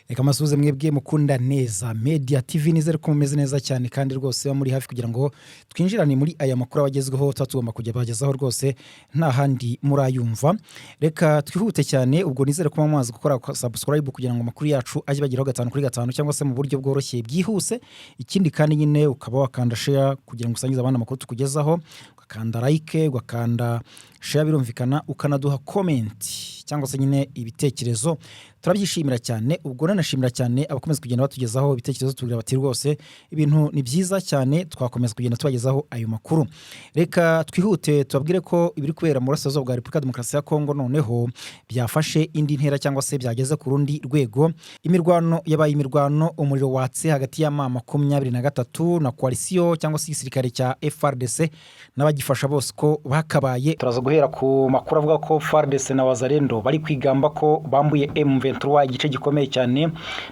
Reka masuhuze mwebwe mukunda Neza Media TV. Nizere ko mumeze neza cyane kandi rwose muri hafi kugira ngo twinjirane muri aya makuru abagezweho tuba tugomba kujya bagezaho rwose, nta handi murayumva. Reka twihute cyane. Ubwo nizere ko mumaze gukora subscribe kugira ngo amakuru yacu ajye bageraho gatanu kuri gatanu, cyangwa se mu buryo bworoshye, bwihuse. Ikindi kandi nyine ukaba wakanda share kugira ngo usangize abandi amakuru tukugezaho, ugakanda like, ugakanda share, birumvikana ukanaduha comment cyangwa se nyine ibitekerezo, turabyishimira cyane. Ubwo nanashimira cyane abakomeza kugenda batugezaho ibitekerezo, tubwira bati rwose ibintu ni byiza cyane, twakomeza kugenda tubagezaho ayo makuru. Reka twihute tubabwire ko ibiri kubera mu burasirazuba bwa Repubulika ya Demokarasi ya Kongo noneho byafashe indi ntera, cyangwa se byageze ku rundi rwego. Imirwano yabaye imirwano, umuriro watse hagati ya M23 na coalition cyangwa se igisirikare cya FARDC n'abagifasha bose ko bakabaye. Turaza guhera ku makuru avuga ko FARDC na Wazalendo bari kwigamba ko bambuye M23 igice gikomeye cyane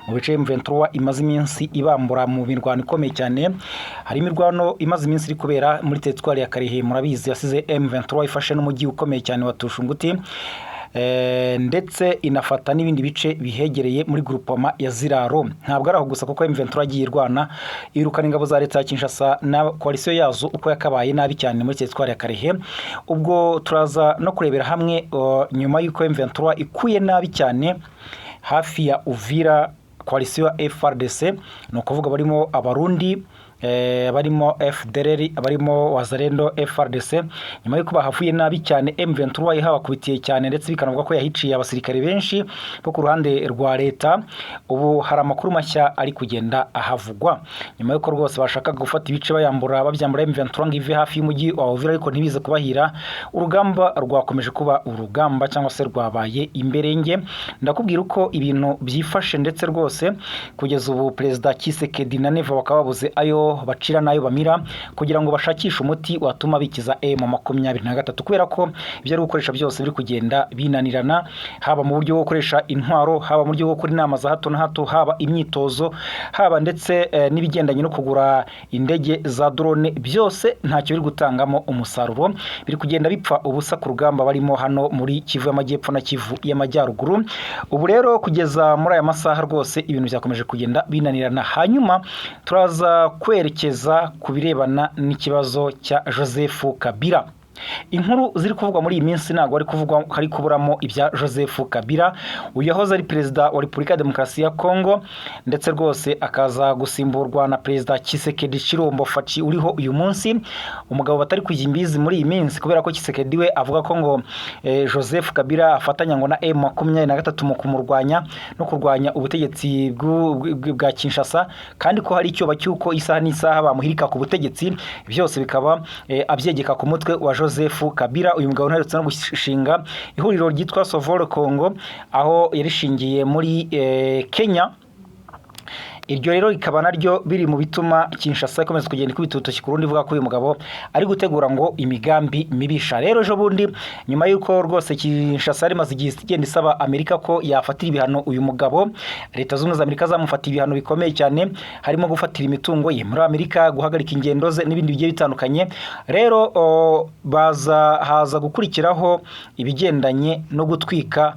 mu bice M23 imaze iminsi ibambura mu mirwano ikomeye cyane. Hari imirwano imaze iminsi iri kubera muri teritwari ya Kalehe, murabizi, yasize M23 ifashe n'umujyi ukomeye cyane wa Tushunguti, ndetse inafata n'ibindi bice bihegereye muri groupement ya Ziraro. Ntabwo ari aho gusa, kuko M23 yagiye irwana irukana ingabo za leta ya Kinshasa na coalition yazo uko yakabaye nabi cyane muri teritwari ya Kalehe. Ubwo turaza no kurebera hamwe nyuma y'uko M23 ikuye nabi cyane hafi ya Uvira coalition ya FARDC, ni ukuvuga barimo Abarundi, barimo FDLR, barimo Wazalendo, FARDC. Nyuma y'uko bahavuye nabi cyane, M23 ihabakubitiye cyane, ndetse bikanavuga ko yahiciye abasirikare benshi bo ku ruhande rwa leta. Ubu hari amakuru mashya ari kugenda ahavugwa nyuma y'uko rwose bashakaga gufata ibice bayambura, babyambura M23 ngo ive hafi y'umujyi wa Uvira, ariko ntibize kubahira. Urugamba rwakomeje kuba urugamba, cyangwa se rwabaye imberenge. Ndakubwira uko ibintu byifashe, ndetse rwose kugeza ubu Perezida Tshisekedi na Neva bakaba babuze ayo bacira n'ayo bamira kugira ngo bashakishe umuti watuma bikiza M23, kubera ko ibyo ari gukoresha byose biri kugenda binanirana, haba mu buryo bwo gukoresha intwaro, haba mu buryo bwo gukora inama za hato na hato, haba imyitozo, haba ndetse n'ibigendanye no kugura indege za drone, byose ntacyo biri gutangamo umusaruro, biri kugenda bipfa ubusa ku rugamba barimo hano muri Kivu y'Amajyepfo na Kivu y'Amajyaruguru. Ubu rero kugeza muri aya masaha rwose ibintu byakomeje kugenda binanirana. Hanyuma turaza kwerekeza ku birebana n'ikibazo cya Joseph Kabila. Inkuru ziri kuvugwa muri iyi minsi ntabwo ari kuvugwa hari kuburamo ibya Joseph Kabila. Uyu yahoze ari perezida wa Repubulika ya Demokarasi ya Kongo, ndetse rwose akaza gusimburwa na Perezida Tshisekedi Tshilombo Fatshi uriho uyu munsi, umugabo batari kujya imbizi muri iyi minsi, kubera ko Tshisekedi we avuga ko ngo Joseph Kabila afatanya ngo na M23 mu kumurwanya no kurwanya ubutegetsi bwa Kinshasa, kandi ko hari icyoba cy'uko isaha n'isaha bamuhirika ku butegetsi. Byose bikaba abyegeka ku mutwe wa Joseph Kabila. Uyu mugabo uherutse no gushinga ihuriro ryitwa Sauvons le Congo, aho yarishingiye muri Kenya. Iryo rero rikaba naryo biri mu bituma Kinshasa ikomeza kugenda ikubita urutoki ku rundi, ivuga ko uyu mugabo ari gutegura ngo imigambi mibisha. Rero ejo bundi, nyuma y'uko rwose Kinshasa yari imaze igihe igenda isaba Amerika ko yafatira ibihano uyu mugabo, Leta Zunze Ubumwe za Amerika zamufatiye ibihano bikomeye cyane, harimo gufatira imitungo ye muri Amerika, guhagarika ingendo ze n'ibindi bigiye bitandukanye. Rero baza haza gukurikiraho ibigendanye no gutwika.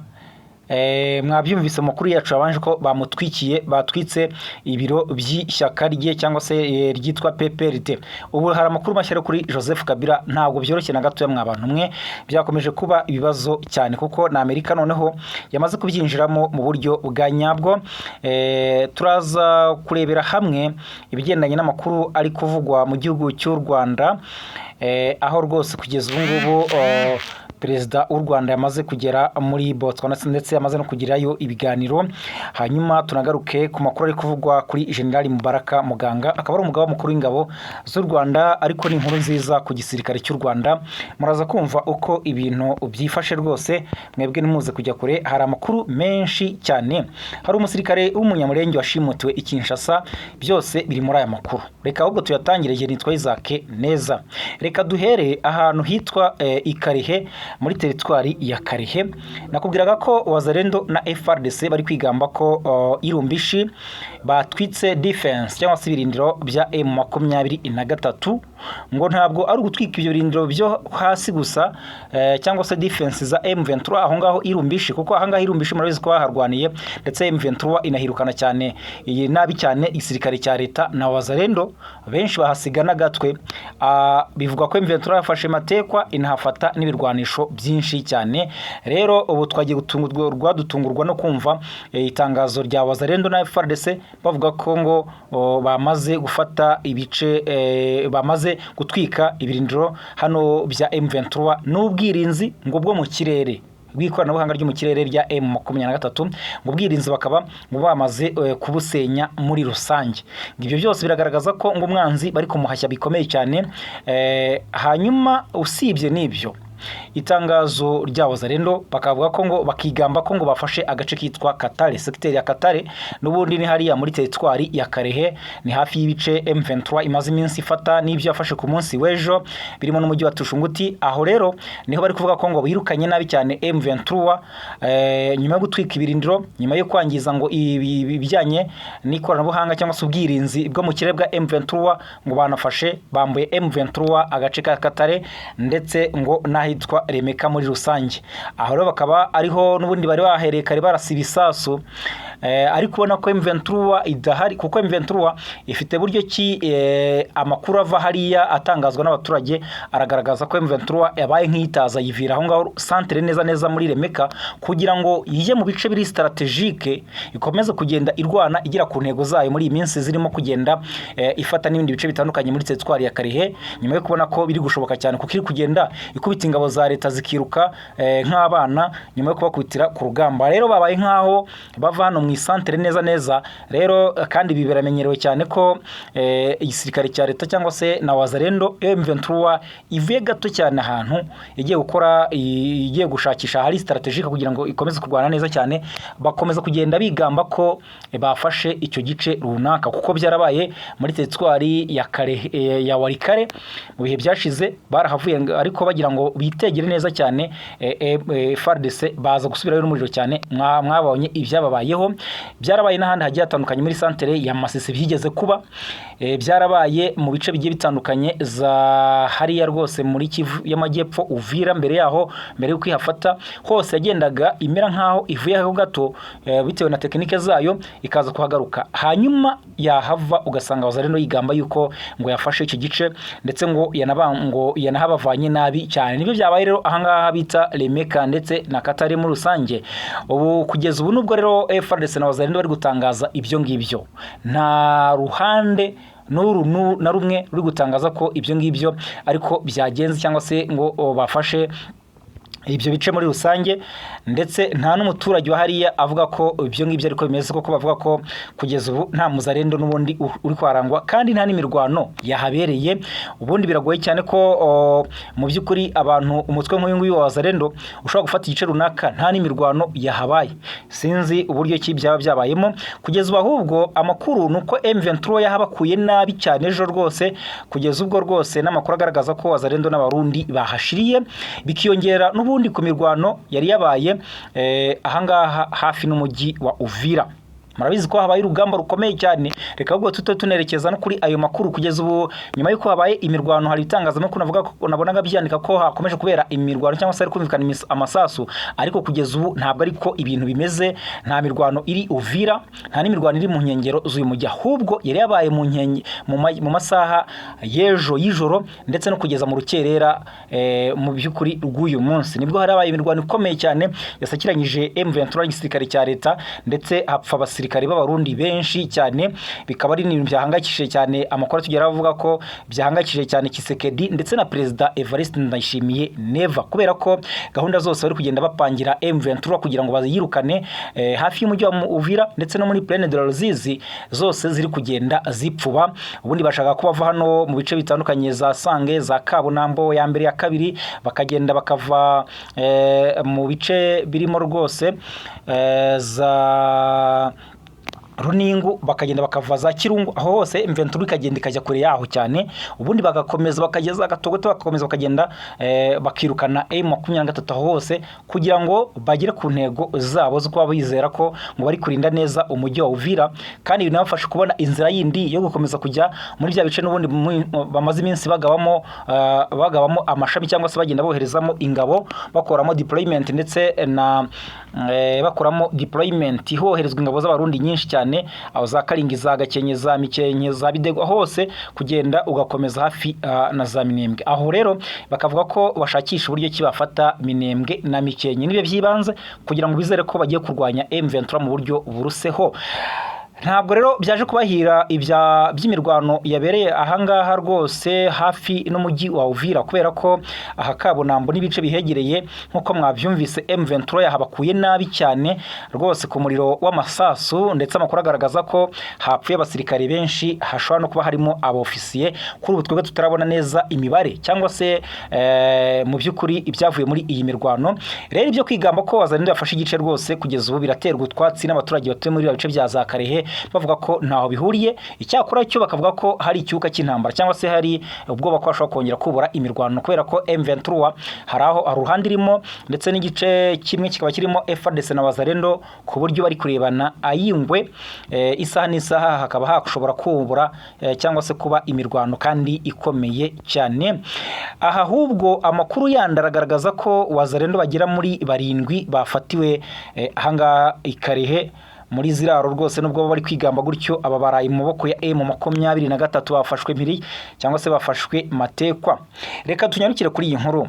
Mwabyumvise mu makuru yacu yabanje ko bamutwikiye, batwitse ibiro by'ishyaka rye cyangwa se ryitwa PPRD. Ubu hari amakuru mashya rero kuri Joseph Kabila. Ntabwo byoroshye na gatoya mwa bantu mwe, byakomeje kuba ibibazo cyane kuko na Amerika noneho yamaze kubyinjiramo mu buryo bwa nyabwo. Turaza kurebera hamwe ibigendanye n'amakuru ari kuvugwa mu gihugu cy'u Rwanda, aho rwose kugeza ubu ngubu Perezida w'u Rwanda yamaze kugera muri Botswana, ndetse yamaze no kugirayo ibiganiro. Hanyuma tunagaruke ku makuru ari kuvugwa kuri General Mubaraka Muganga, akaba ari umugaba mukuru w'ingabo z'u Rwanda, ariko ni inkuru nziza ku gisirikare cy'u Rwanda. Muraza kumva uko ibintu byifashe rwose, mwebwe ntimuze kujya kure, hari amakuru menshi cyane. Hari umusirikare w'Umunyamurenge washimutiwe i Kinshasa, byose biri muri aya makuru. Reka ahubwo tuyatangire. Igihe nitwa Isaac Neza. Reka duhere ahantu hitwa i Kalehe. muri teritwari ya Karehe. Nakubwiraga ko Wazalendo na FARDC bari kwigamba ko Irumbishi batwitse defense cyangwa se ibirindiro bya M23, ngo ntabwo ari ugutwika ibyo birindiro byo hasi gusa cyangwa se defense za M23 aho ngaho Irumbishi, kuko aha ngaho Irumbishi murabizi ko baharwaniye, ndetse M23 inahirukana cyane iyi nabi cyane igisirikare cya leta na Wazalendo, benshi bahasiga n'agatwe. Bivugwa ko M23 yafashe matekwa, inahafata n'ibirwanisho byinshi cyane. Rero ubu twagiye dutungurwa no kumva itangazo rya Wazalendo na FARDC bavuga ko ngo bamaze gufata ibice, bamaze gutwika ibirindiro hano bya M23 n'ubwirinzi ngo bwo mu kirere bw'ikoranabuhanga ryo mu kirere rya M23, ngo ubwirinzi bakaba ngo bamaze kubusenya muri rusange. Ngo ibyo byose biragaragaza ko ngo umwanzi bari kumuhashya bikomeye cyane. Hanyuma usibye n'ibyo, itangazo rya Wazalendo bakavuga ko ngo bakigamba ko ngo bafashe agace kitwa Katare, secteur ya Katare, n'ubundi ni hariya muri teritwari ya Karehe, ni hafi y'ibice M23 imaze iminsi ifata n'ibyo yafashe ku munsi w'ejo birimo n'umujyi wa Tushunguti. Aho rero niho bari kuvuga ko ngo birukanye nabi cyane M23 nyuma yo gutwika ibirindiro, nyuma yo kwangiza ngo ibijyanye n'ikoranabuhanga cyangwa se ubwirinzi bwo mu kirere bwa M23, ngo banafashe bambuye M23 agace ka Katare ndetse ngo n'ahitwa Remeka muri rusange. Aho rero bakaba ariho n'ubundi bari bahereye kare barasa ibisasu, ariko ubona ko M23 idahari, kuko M23 ifite buryo ki amakuru ava hariya atangazwa n'abaturage aragaragaza ko M23 yabaye nk'iyitaza yivira aho ngaho centre neza neza muri Remeka, kugira ngo ijye mu bice biri stratégique, ikomeze kugenda irwana igera ku ntego zayo muri iyi minsi, zirimo kugenda ifata n'ibindi bice bitandukanye muri teritwari ya Karehe, nyuma yo kubona ko biri gushoboka cyane, kuko iri kugenda ikubita ingabo za leta zikiruka nk'abana nyuma yo kubakubitira ku rugamba. Rero babaye nk'aho bava hano mu isantere neza neza. Rero kandi ibi biramenyerewe cyane ko igisirikare cya leta cyangwa se na Wazalendo, M23 ivuye gato cyane ahantu igiye gukora, igiye gushakisha ahari stratégique kugira ngo ikomeze kurwana neza cyane, bakomeza kugenda bigamba ko bafashe icyo gice runaka, kuko byarabaye muri teritwari ya Kare, ya Walikare mu bihe byashize barahavuye ariko bagira ngo bitegere neza cyane FARDC, baza gusubirayo n'umuriro cyane, mwabonye ibyababayeho. Byarabaye n'ahandi hagiye hatandukanye muri santere ya Masisi byigeze kuba, byarabaye mu bice bigiye bitandukanye za hariya rwose muri Kivu y'Amajyepfo, Uvira mbere yaho, mbere y'uko ihafata hose yagendaga imera nk'aho ivuyeho gato bitewe na tekinike zayo, ikaza kuhagaruka, hanyuma yahava ugasanga Wazalendo yigamba yuko ngo yafashe icyo gice, ndetse ngo ngo yanahabavanye nabi cyane. Nibyo byabaye rero ahangaha bita Remeka ndetse na Katare muri rusange. Ubu kugeza ubu, nubwo rero FARDC na Wazalendo bari gutangaza ibyo ngibyo, nta ruhande n'uru na rumwe ruri gutangaza ko ibyo ngibyo ariko byagenze cyangwa se ngo bafashe ibyo bice muri rusange, ndetse nta n'umuturage wa hariya avuga ko ibyo ngibyo ariko bimeze, kuko bavuga ko kugeza ubu nta muzarendo n'ubundi uri kwarangwa kandi nta n'imirwano yahabereye. Ubundi biragoye cyane ko mu by'ukuri abantu umutwe nk'uyu nguyu wa Wazalendo ushobora gufata igice runaka nta n'imirwano yahabaye. Sinzi uburyo ki byaba byabayemo kugeza ubu, ahubwo amakuru ni uko M23 yahabakuye nabi cyane ejo rwose, kugeza ubwo rwose n'amakuru agaragaza ko Wazalendo n'Abarundi bahashiriye, bikiyongera n'ubundi ku mirwano yari yabaye ahangaha hafi n'umujyi wa Uvira. Murabizi ko habaye urugamba rukomeye cyane. Reka ahubwo tute tunerekeza no kuri ayo makuru. Kugeza ubu, nyuma y'uko habaye imirwano, hari ibitangazamakuru navuga ko nabonaga byandika ko hakomeje kubera imirwano cyangwa se hari kumvikana amasasu, ariko kugeza ubu ntabwo ariko ibintu bimeze. Nta mirwano iri Uvira, nta n'imirwano iri mu nkengero z'uyu mujyi, ahubwo yari yabaye mu nkenge mu masaha y'ejo y'ijoro ndetse no kugeza mu rukerera mu by'ukuri rw'uyu munsi, nibwo hari habaye imirwano ikomeye cyane yasakiranyije M23 n'igisirikare cya leta, ndetse hapfa abasirikare b'Abarundi benshi cyane, bikaba ari ibintu byahangayikishije cyane. Amakuru atugeraho avuga ko byahangayikishije cyane Tshisekedi ndetse na Perezida Evariste Ndayishimiye Neva, kubera ko gahunda zose bari kugenda bapangira M23 kugira ngo baziyirukane hafi y'umujyi wa Uvira ndetse no muri Plaine de la Ruzizi zose ziri kugenda zipfuba. Ubundi bashaka ko bava hano mu bice bitandukanye za Sange, za Kabunambo ya mbere, ya kabiri, bakagenda bakava mu bice birimo rwose za Runingu, bakagenda bakava za Kirungu, aho hose M23 ikagenda ikajya kure yaho cyane. Ubundi bagakomeza bakageza Gatogoto, bagakomeza bakagenda bakirukana M23 aho hose kugira ngo bagere ku ntego zabo zo kuba bizera ko ngo bari kurinda neza umujyi wa Uvira, kandi binabafasha kubona inzira yindi yo gukomeza kujya muri bya bice n'ubundi bamaze iminsi bagabamo amashami cyangwa se bagenda boherezamo ingabo, bakoramo deployment, ndetse na bakoramo deployment, hoherezwa ingabo z'Abarundi nyinshi cyane, aho za Karingi, za Gakenke, za Mikenke, za Bidego, hose kugenda ugakomeza hafi na za Minembwe. Aho rero bakavuga ko bashakisha uburyo ki bafata Minembwe na Mikenke, nibyo by'ibanze kugira ngo bizere ko bagiye kurwanya M23 mu buryo buruseho. Ntabwo rero byaje kubahira ibya by'imirwano yabereye ahangaha rwose hafi n'umujyi wa Uvira, kubera ko aha Kabunambo n'ibice bihegereye, nk'uko mwabyumvise, M23 yahabakuye nabi cyane rwose ku muriro w'amasasu, ndetse amakuru agaragaza ko hapfuye abasirikare benshi, hashobora no kuba harimo abofisiye. Kuri ubu twebwe tutarabona neza imibare cyangwa se mu by'ukuri ibyavuye muri iyi mirwano. Rero ibyo kwigamba ko Wazalendo yafashe igice rwose, kugeza ubu biraterwa utwatsi n'abaturage batuye muri bice bya za Karehe, bavuga ko ntaho bihuriye. Icyakora cyo bakavuga ko hari icyuka cy'intambara cyangwa se hari ubwoba ko hashobora kongera kubura imirwano, kubera ko M23 hari aho hari uruhande irimo, ndetse n'igice kimwe kikaba kirimo FARDC na Wazalendo, ku buryo bari kurebana ayingwe, isaha n'isaha hakaba hashobora kubura cyangwa se kuba imirwano kandi ikomeye cyane. Aha ahubwo amakuru yandi aragaragaza ko Wazalendo bagera muri barindwi bafatiwe ahangaha i Karehe muri Ziraro rwose. Nubwo bari kwigamba gutyo, aba baraye mu maboko ya M23, bafashwe mpiri cyangwa se bafashwe matekwa. Reka tunyarukire kuri iyi nkuru.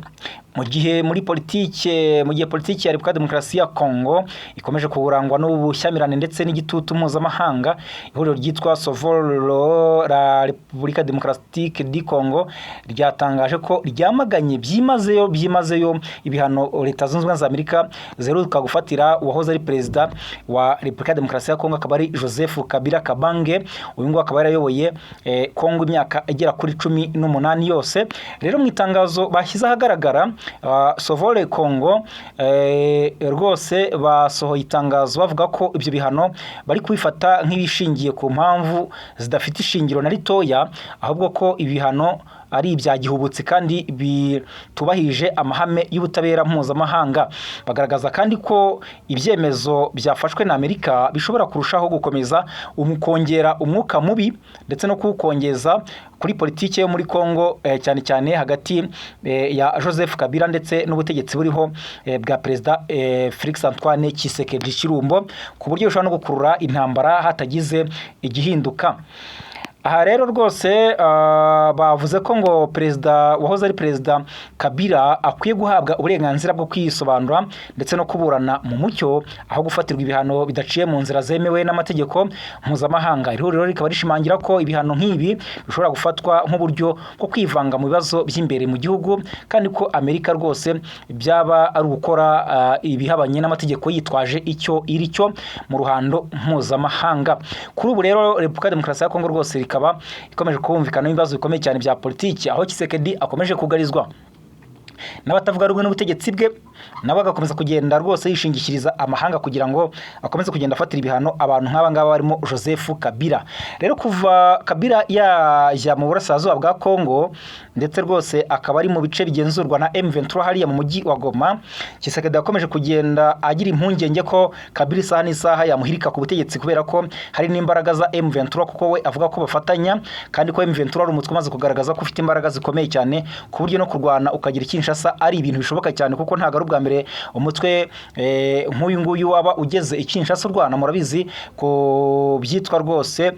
Mu gihe muri politike, mu gihe politiki ya Repubulika Demokarasi ya Kongo ikomeje kurangwa n'ubushyamirane ndetse n'igitutu mpuzamahanga, ihuriro ryitwa Sauvons la République Démocratique du Congo ryatangaje ko ryamaganye byimazeyo ibihano Leta Zunze Ubumwe za Amerika ziheruka gufatira uwahoze ari perezida wa Repubulika Demokarasi ya Kongo, akaba ari Joseph Kabila Kabange. Uyu nguyu akaba yarayoboye Kongo imyaka igera kuri 18 yose. Rero mu itangazo bashyize ahagaragara, Sauvons Congo rwose basohoye itangazo bavuga ko ibyo bihano bari kubifata nk'ibishingiye ku mpamvu zidafite ishingiro na ritoya, ahubwo ko ibihano ari ibya gihubutsi kandi bitubahirije amahame y'ubutabera mpuzamahanga. Bagaragaza kandi ko ibyemezo byafashwe na Amerika bishobora kurushaho gukomeza kongera umwuka mubi ndetse no kuwukongeza kuri politiki yo muri Congo, cyane cyane hagati ya Joseph Kabila ndetse n'ubutegetsi buriho bwa Perezida Felix Antoine Tshisekedi Tshilombo, ku buryo bishobora no gukurura intambara hatagize igihinduka. Aha rero rwose bavuze ko ngo perezida wahoze ari perezida Kabila akwiye guhabwa uburenganzira bwo kwisobanura ndetse no kuburana mu mucyo, aho gufatirwa ibihano bidaciye mu nzira zemewe n'amategeko mpuzamahanga. Iri huriro rikaba rishimangira ko ibihano nk'ibi bishobora gufatwa nk'uburyo bwo kwivanga mu bibazo by'imbere mu gihugu, kandi ko Amerika rwose byaba ari ugukora ibihabanye n'amategeko yitwaje icyo iri cyo mu ruhando mpuzamahanga. Kuri ubu rero Repubulika ya Demokarasi ya Kongo rwose ikaba ikomeje kumvikana ibibazo bikomeye cyane bya politiki, aho Tshisekedi akomeje kugarizwa n'abatavuga rumwe n'ubutegetsi bwe, nabo agakomeza kugenda rwose yishingikiriza amahanga kugira ngo akomeze kugenda afatira ibihano abantu nk'aba ngaba barimo Joseph Kabila. Rero kuva Kabila yajya mu burasirazuba bwa Congo, ndetse rwose akaba ari mu bice bigenzurwa na M23 hariya mu mujyi wa Goma, Tshisekedi yakomeje kugenda agira impungenge ko Kabila isaha n'isaha yamuhirika ku butegetsi, kubera ko hari n'imbaraga za M23, kuko we avuga ko bafatanya, kandi ko M23 ari umutwe umaze kugaragaza ko ufite imbaraga zikomeye cyane, ku buryo no kurwana ukagira Kinshasa ari ibintu bishoboka cyane, kuko ntabwo ari ubwa mbere umutwe nk'uyu nguyu waba ugeze i Kinshasa urwana. Murabizi ku byitwa rwose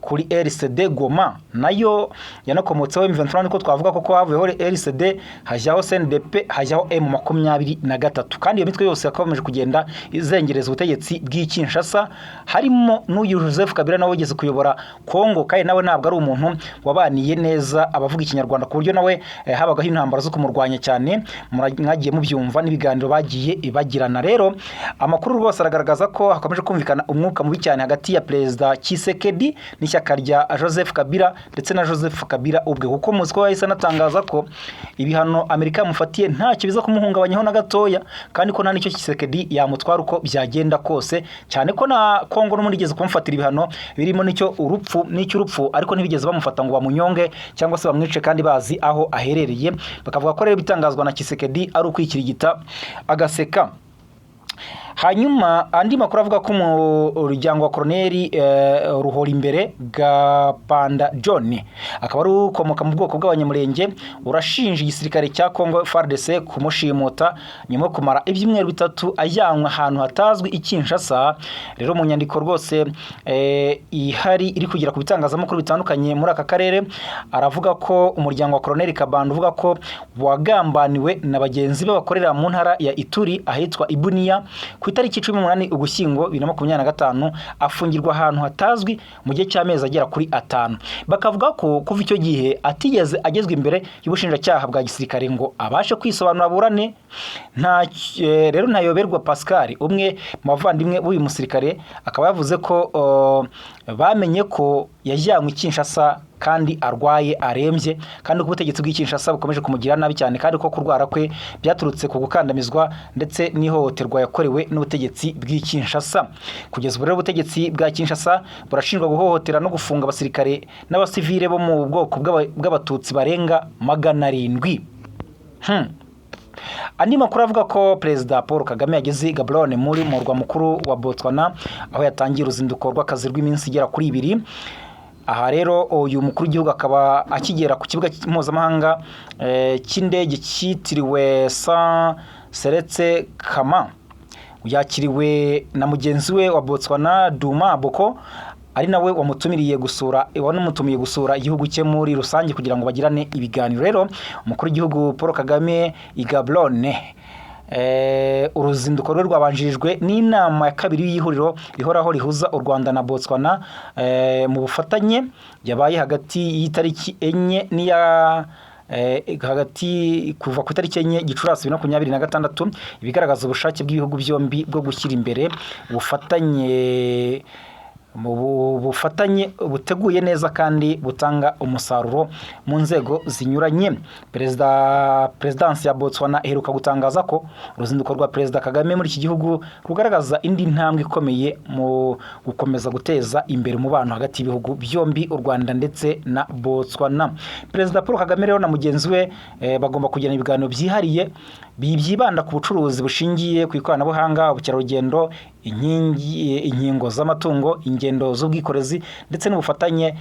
kuri RCD Goma, nayo yanakomotseho M23, niko twavuga, kuko havuyeho RCD hajyaho CNDP, hajyaho M23, kandi iyo mitwe yose yakomeje kugenda izengereza ubutegetsi bw'i Kinshasa, harimo n'uyu Joseph Kabila nawe wigeze kuyobora Kongo, kandi nawe ntabwo ari umuntu wabaniye neza abavuga Ikinyarwanda, ku buryo nawe habagaho intambara zo kumurwanya cyane. Mwagiye mubyumva n'ibiganiro bagiye bagirana. Rero amakuru rwose aragaragaza ko hakomeje kumvikana umwuka mubi cyane hagati ya Perezida Tshisekedi n'ishyaka rya Joseph Kabila ndetse na Joseph Kabila ubwe, kuko muzi ko yahise anatangaza ko ibihano Amerika yamufatiye ntacyo biza kumuhungabanyaho na gatoya, kandi ko nta n'icyo Tshisekedi yamutwara uko byagenda kose, cyane ko na Kongo n'ubundi igeze kumufatira ibihano birimo n'icyo urupfu n'icy'urupfu, ariko ntibigeze bamufata ngo bamunyonge cyangwa se bamwice kandi bazi aho aherereye. Bakavuga ko rero ibitangazwa na Tshisekedi ari ukwikirigita agaseka. Hanyuma andi makuru avuga ko umuryango wa Koroneri Ruhorimbere Gapanda John, akaba ari ukomoka mu bwoko bw'Abanyamurenge, urashinja igisirikare cya Congo FARDC kumushimuta nyuma yo kumara ibyumweru 3 ajyanwe ahantu hatazwi i Kinshasa. Rero mu nyandiko rwose ihari iri kugera ku bitangazamakuru bitandukanye muri aka karere, aravuga ko umuryango wa Koroneri Kabanda uvuga ko wagambaniwe na bagenzi be bakorera mu ntara ya Ituri ahitwa Ibunia ku itariki 18 Ugushyingo 2025, afungirwa ahantu hatazwi mu gihe cy'amezi agera kuri 5. Bakavuga ko kuva icyo gihe atigeze agezwa imbere y'ubushinjacyaha bwa gisirikare ngo abashe kwisobanura aburane. Nta rero Ntayoberwa Pascal, umwe mu bavandimwe b'uyu musirikare, akaba yavuze ko bamenye ko yajyanywe i Kinshasa kandi arwaye arembye, kandi ko ubutegetsi bw'i Kinshasa bukomeje kumugira nabi cyane, kandi ko kurwara kwe byaturutse ku gukandamizwa ndetse n'ihohoterwa yakorewe n'ubutegetsi bw'i Kinshasa. Kugeza ubu rero ubutegetsi bwa Kinshasa burashinjwa guhohotera no gufunga abasirikare n'abasivile bo mu bwoko bw'Abatutsi barenga 700. Andi makuru avuga ko Perezida Paul Kagame yageze i Gaborone muri murwa mukuru wa Botswana, aho yatangiye uruzinduko rw'akazi rw'iminsi igera kuri 2. Aha rero uyu mukuru w'igihugu akaba akigera ku kibuga mpuzamahanga cy'indege cyitiriwe Sir Seretse Khama, yakiriwe na mugenzi we wa Botswana Duma Boko, ari nawe wamutumiriye gusura, wanamutumiye gusura igihugu cye muri rusange kugira ngo bagirane ibiganiro. Rero umukuru w'igihugu Paul Kagame i Gaborone, uruzinduko rwe rwabanjirijwe n'inama ya kabiri y'ihuriro rihoraho rihuza u Rwanda na Botswana mu bufatanye, yabaye hagati y'itariki 4 n'iya hagati kuva ku itariki 4 Gicurasi 2026, ibigaragaza ubushake bw'ibihugu byombi bwo gushyira imbere ubufatanye mu bufatanye buteguye neza kandi butanga umusaruro mu nzego zinyuranye. Perezida Perezidansi ya Botswana iheruka gutangaza ko uruzinduko rwa Perezida Kagame muri iki gihugu rugaragaza indi ntambwe ikomeye mu gukomeza guteza imbere umubano hagati y'ibihugu byombi, u Rwanda ndetse na Botswana. Perezida Paul Kagame rero na mugenzi we bagomba kugirana ibiganiro byihariye byibanda ku bucuruzi bushingiye ku ikoranabuhanga, ubukerarugendo, inkingi, inkingo z'amatungo, ingendo z'ubwikorezi ndetse n'ubufatanye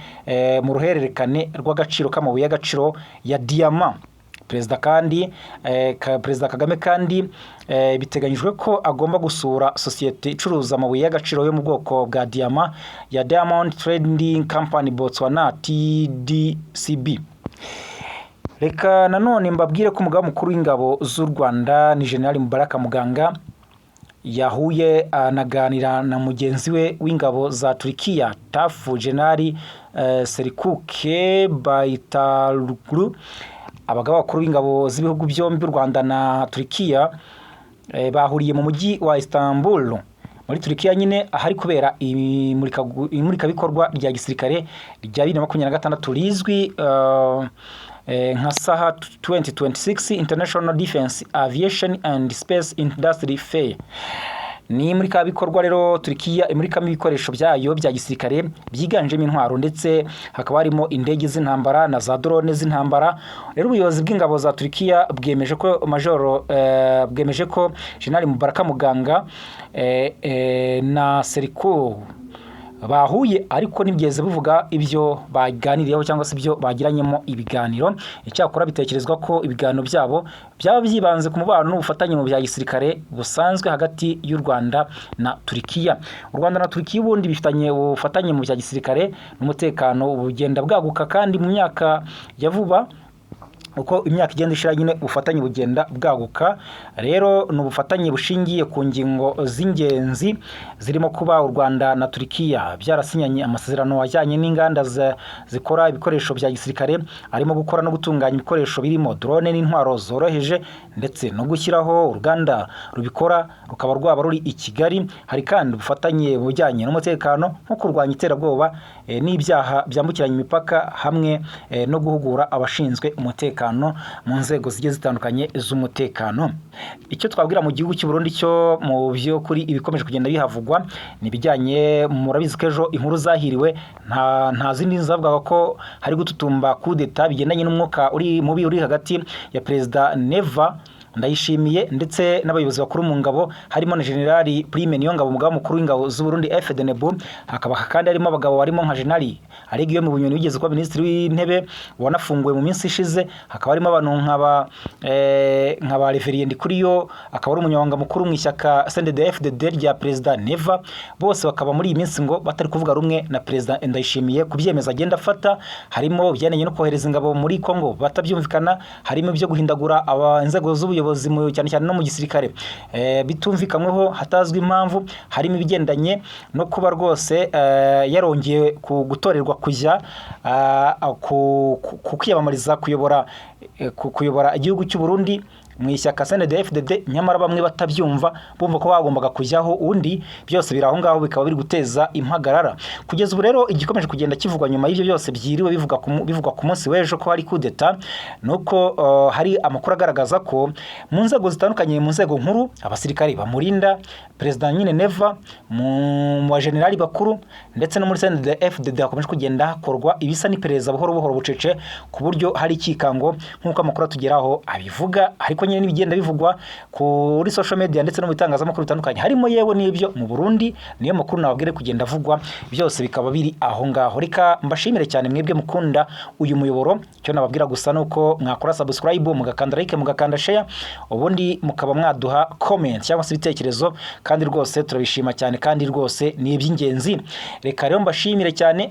mu ruhererekane rw'agaciro k'amabuye y'agaciro ya diyama. Perezida kandi Perezida Kagame kandi biteganyijwe ko agomba gusura sosiyete icuruza amabuye y'agaciro yo mu bwoko bwa diyama ya Diamond Trading Company Botswana, TDCB. Reka nanone mbabwire ko umugaba mukuru w'ingabo z'u Rwanda ni General Mubaraka Muganga yahuye anaganira na mugenzi we w'ingabo za Turikiya, Tafu General Selçuk Baytaroglu. Abagaba bakuru b'ingabo z'ibihugu byombi, u Rwanda na Turikiya, bahuriye mu mujyi wa Istanbul muri Turikiya nyine, ahari kubera imurikabikorwa rya gisirikare rya 2026 rizwi nka Saha 2026 International Defense Aviation and Space Industry Fair. Ni imurikabikorwa rero Turikiya imurikamo ibikoresho byayo bya gisirikare byiganjemo intwaro, ndetse hakaba harimo indege z'intambara na za drone z'intambara. Rero ubuyobozi bw'ingabo za Turikiya bwemeje ko Majoro bwemeje ko General Mubaraka Muganga na Selçuk bahuye, ariko ntibigeze buvuga ibyo baganiriyeho cyangwa se ibyo bagiranyemo ibiganiro. Icyakora bitekerezwa ko ibiganiro byabo byaba byibanze ku mubano n'ubufatanye mu bya gisirikare busanzwe hagati y'u Rwanda na Turikiya. U Rwanda na Turikiya ubundi bifitanye ubufatanye mu bya gisirikare n'umutekano bugenda bwaguka, kandi mu myaka ya vuba Uko imyaka igenda ishira nyine, ubufatanye bugenda bwaguka. Rero ni ubufatanye bushingiye ku ngingo z'ingenzi zirimo kuba u Rwanda na Turikiya byarasinyanye amasezerano ajyanye n'inganda zikora ibikoresho bya gisirikare, arimo gukora no gutunganya ibikoresho birimo drone n'intwaro zoroheje, ndetse no gushyiraho uruganda rubikora, rukaba rwaba ruri i Kigali. Hari kandi ubufatanye mu bijyanye n'umutekano, nko kurwanya iterabwoba n'ibyaha byambukiranya imipaka, hamwe no guhugura abashinzwe umutekano mu nzego zigiye zitandukanye z'umutekano. Icyo twabwira mu gihugu cy'u Burundi cyo, mu by'ukuri ibikomeje kugenda bihavugwa ni ibijyanye, murabizi ko ejo inkuru zahiriwe nta zindi zavugaga ko hari gututumba kudeta, bigendanye n'umwuka uri mubi uri hagati ya Perezida Neva Ndayishimiye ndetse n'abayobozi bakuru mu ngabo, harimo na Generali Prime Niyongabo, umugaba mukuru w'ingabo z'u Burundi FDNB. Hakaba kandi harimo abagabo barimo nka Generali Alain Bunyoni, wigeze kuba Minisitiri w'Intebe, wanafunguwe mu minsi ishize. Hakaba harimo abantu nk'aba Reverien Ndikuriyo, akaba ari umunyamabanga mukuru mu ishyaka CNDD-FDD rya Perezida Neva. Bose bakaba muri iyi minsi ngo batari kuvuga rumwe na Perezida Ndayishimiye ku byemezo agenda afata, harimo ibijyanye no kohereza ingabo muri Congo batabyumvikana, harimo ibyo guhindagura inzego z'ubuyobozi, cyane cyane no mu gisirikare, bitumvikanyweho, hatazwi impamvu, harimo ibigendanye no kuba rwose yarongeye ku gutorerwa kujya ku kwiyamamariza kuyobora igihugu cy'u Burundi mu ishyaka CNDD-FDD, nyamara bamwe batabyumva, bumva ko bagombaga kujyaho undi. Byose biri aho ngaho, bikaba biri guteza impagarara kugeza ubu. Rero igikomeje kugenda kivugwa nyuma y'ibyo byose byiriwe bivugwa ku munsi w'ejo ko hari kudeta, ni uko hari amakuru agaragaza ko mu nzego zitandukanye, mu nzego nkuru, abasirikare bamurinda Perezida nyine Neva, mu bajenerali bakuru ndetse no muri CNDD-FDD, hakomeje kugenda hakorwa ibisa n'iperereza buhoro buhoro, bucece, ku buryo hari ikikango nk'uko amakuru atugeraho abivuga. Ariko nyine n'ibigenda bivugwa kuri social media ndetse no mu bitangazamakuru bitandukanye, harimo yewe n'ibyo mu Burundi, niyo makuru nababwire kugenda avugwa, byose bikaba biri aho ngaho. Reka mbashimire cyane mwebwe mukunda uyu muyoboro. Icyo nababwira gusa ni uko mwakora subscribe, mugakanda like, mugakanda share, ubundi mukaba mwaduha comment cyangwa se ibitekerezo, kandi rwose turabishima cyane, kandi rwose ni iby'ingenzi. Reka rero mbashimire cyane.